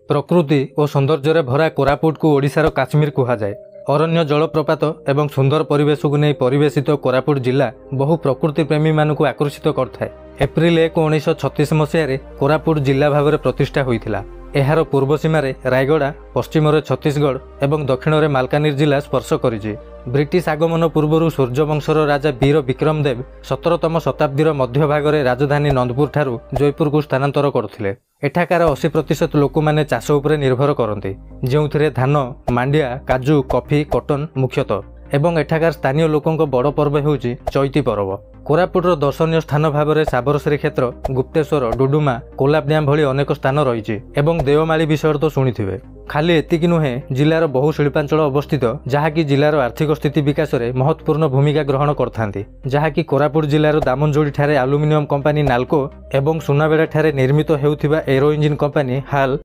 ପ୍ରକୃତି ଓ ସୌନ୍ଦର୍ଯ୍ୟରେ ଭରା କୋରାପୁଟକୁ ଓଡ଼ିଶାର କାଶ୍ମୀର କୁହାଯାଏ। ଅରଣ୍ୟ, ଜଳପ୍ରପାତ ଏବଂ ସୁନ୍ଦର ପରିବେଶକୁ ନେଇ ପରିବେଶିତ କୋରାପୁଟ ଜିଲ୍ଲା ବହୁ ପ୍ରକୃତି ପ୍ରେମୀମାନଙ୍କୁ ଆକର୍ଷିତ କରିଥାଏ। ଏପ୍ରିଲ 1, 1936 ମସିହାରେ କୋରାପୁଟ ଜିଲ୍ଲା ଭାବରେ ପ୍ରତିଷ୍ଠା ହୋଇଥିଲା। ଏହାର ପୂର୍ବ ସୀମାରେ ରାୟଗଡ଼ା, ପଶ୍ଚିମରେ ଛତିଶଗଡ଼ ଏବଂ ଦକ୍ଷିଣରେ ମାଲକାନଗିରି ଜିଲ୍ଲା ସ୍ପର୍ଶ କରିଛି। ବ୍ରିଟିଶ ଆଗମନ ପୂର୍ବରୁ ସୂର୍ଯ୍ୟବଂଶର ରାଜା ବୀର ବିକ୍ରମ ଦେବ 17ତମ ଶତାବ୍ଦୀର ମଧ୍ୟଭାଗରେ ରାଜଧାନୀ ନନ୍ଦପୁରଠାରୁ ଜୟପୁରକୁ ସ୍ଥାନାନ୍ତର କରୁଥିଲେ। ଏଠାକାର 80% ଲୋକମାନେ ଚାଷ ଉପରେ ନିର୍ଭର କରନ୍ତି, ଯେଉଁଥିରେ ଧାନ, ମାଣ୍ଡିଆ, କାଜୁ, କଫି, କଟନ ମୁଖ୍ୟତଃ। ଏବଂ ଏଠାକାର ସ୍ଥାନୀୟ ଲୋକଙ୍କ ବଡ଼ ପର୍ବ ହେଉଛି ଚୈତି ପରବ। କୋରାପୁଟର ଦର୍ଶନୀୟ ସ୍ଥାନ ଭାବରେ ସାବର ଶ୍ରୀକ୍ଷେତ୍ର, ଗୁପ୍ତେଶ୍ୱର, ଡୁଡୁମା, କୋଲାବ ଡ୍ୟାମ୍ ଭଳି ଅନେକ ସ୍ଥାନ ରହିଛି ଏବଂ ଦେଓମାଳି ବିଷୟରେ ତ ଶୁଣିଥିବେ। ଖାଲି ଏତିକି ନୁହେଁ, ଜିଲ୍ଲାର ବହୁ ଶିଳ୍ପାଞ୍ଚଳ ଅବସ୍ଥିତ, ଯାହାକି ଜିଲ୍ଲାର ଆର୍ଥିକ ସ୍ଥିତି ବିକାଶରେ ମହତ୍ତ୍ୱପୂର୍ଣ୍ଣ ଭୂମିକା ଗ୍ରହଣ କରିଥାନ୍ତି। ଯାହାକି କୋରାପୁଟ ଜିଲ୍ଲାର ଦାମନଯୋଡ଼ିଠାରେ ଆଲୁମିନିୟମ କମ୍ପାନୀ ନାଲକୋ ଏବଂ ସୁନାବେଡ଼ାଠାରେ ନିର୍ମିତ ହେଉଥିବା ଏରୋ ଇଞ୍ଜିନ୍ କମ୍ପାନୀ ହାଲ୍।